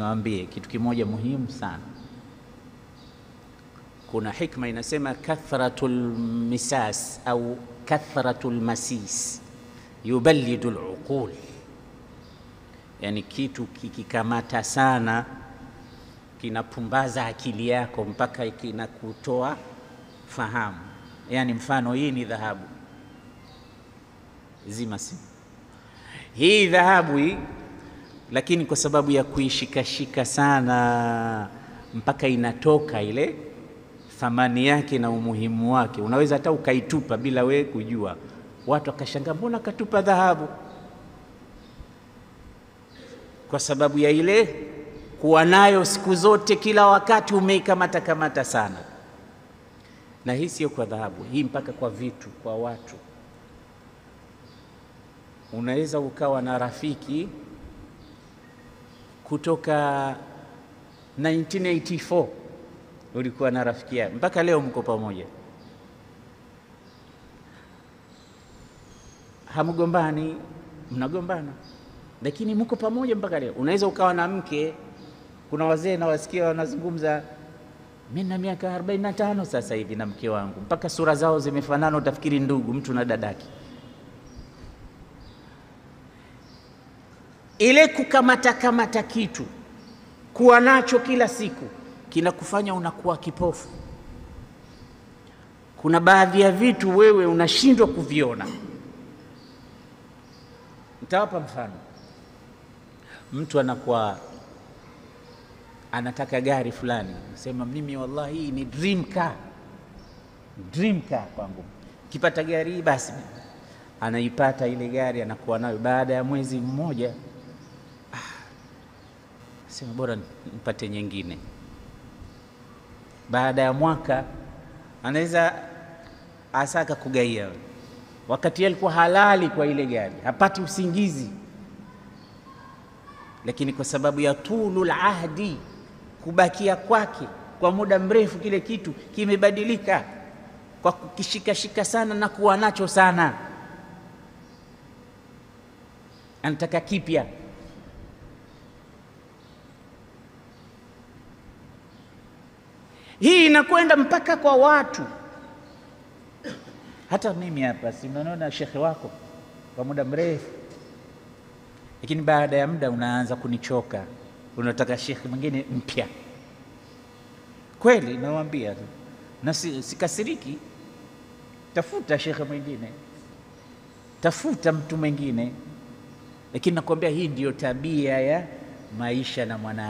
Niwaambie kitu kimoja muhimu sana. Kuna hikma inasema kathratul misas au kathratul masis yuballidu al-uqul, yani kitu kikikamata sana kinapumbaza akili yako mpaka kinakutoa fahamu. Yani mfano, hii ni dhahabu, zima simu hii dhahabu hii, lakini kwa sababu ya kuishikashika sana mpaka inatoka ile thamani yake na umuhimu wake, unaweza hata ukaitupa bila we kujua. Watu wakashangaa, mbona katupa dhahabu? Kwa sababu ya ile kuwa nayo siku zote, kila wakati umeikamata kamata sana. Na hii sio kwa dhahabu, hii mpaka kwa vitu, kwa watu. Unaweza ukawa na rafiki kutoka 1984, ulikuwa na rafiki yako mpaka leo mko pamoja, hamgombani, mnagombana, lakini mko pamoja mpaka leo. Unaweza ukawa na mke, kuna wazee na wasikia wanazungumza, mimi na miaka 45 sasa hivi na mke wangu, mpaka sura zao zimefanana, utafikiri ndugu, mtu na dadaki. Ile kukamata kamata kitu, kuwa nacho kila siku, kinakufanya unakuwa kipofu. Kuna baadhi ya vitu wewe unashindwa kuviona. Nitawapa mfano. Mtu anakuwa anataka gari fulani, sema mimi wallahi hii ni dream car, dream car kwangu, kipata gari hii basi. Anaipata ile gari, anakuwa nayo. Baada ya mwezi mmoja, sema bora nipate nyingine. Baada ya mwaka anaweza asaka kugaia, wakati alikuwa halali kwa ile gari, hapati usingizi, lakini kwa sababu ya tulul ahdi, kubakia kwake kwa muda mrefu, kile kitu kimebadilika kwa kukishikashika sana na kuwa nacho sana, anataka kipya. Hii inakwenda mpaka kwa watu. Hata mimi hapa si mnaona shekhe wako kwa muda mrefu, lakini baada ya muda unaanza kunichoka, unataka shekhe mwingine mpya. Kweli nawaambia, na sikasiriki, tafuta shekhe mwingine, tafuta mtu mwingine, lakini nakwambia hii ndiyo tabia ya maisha na mwanadamu.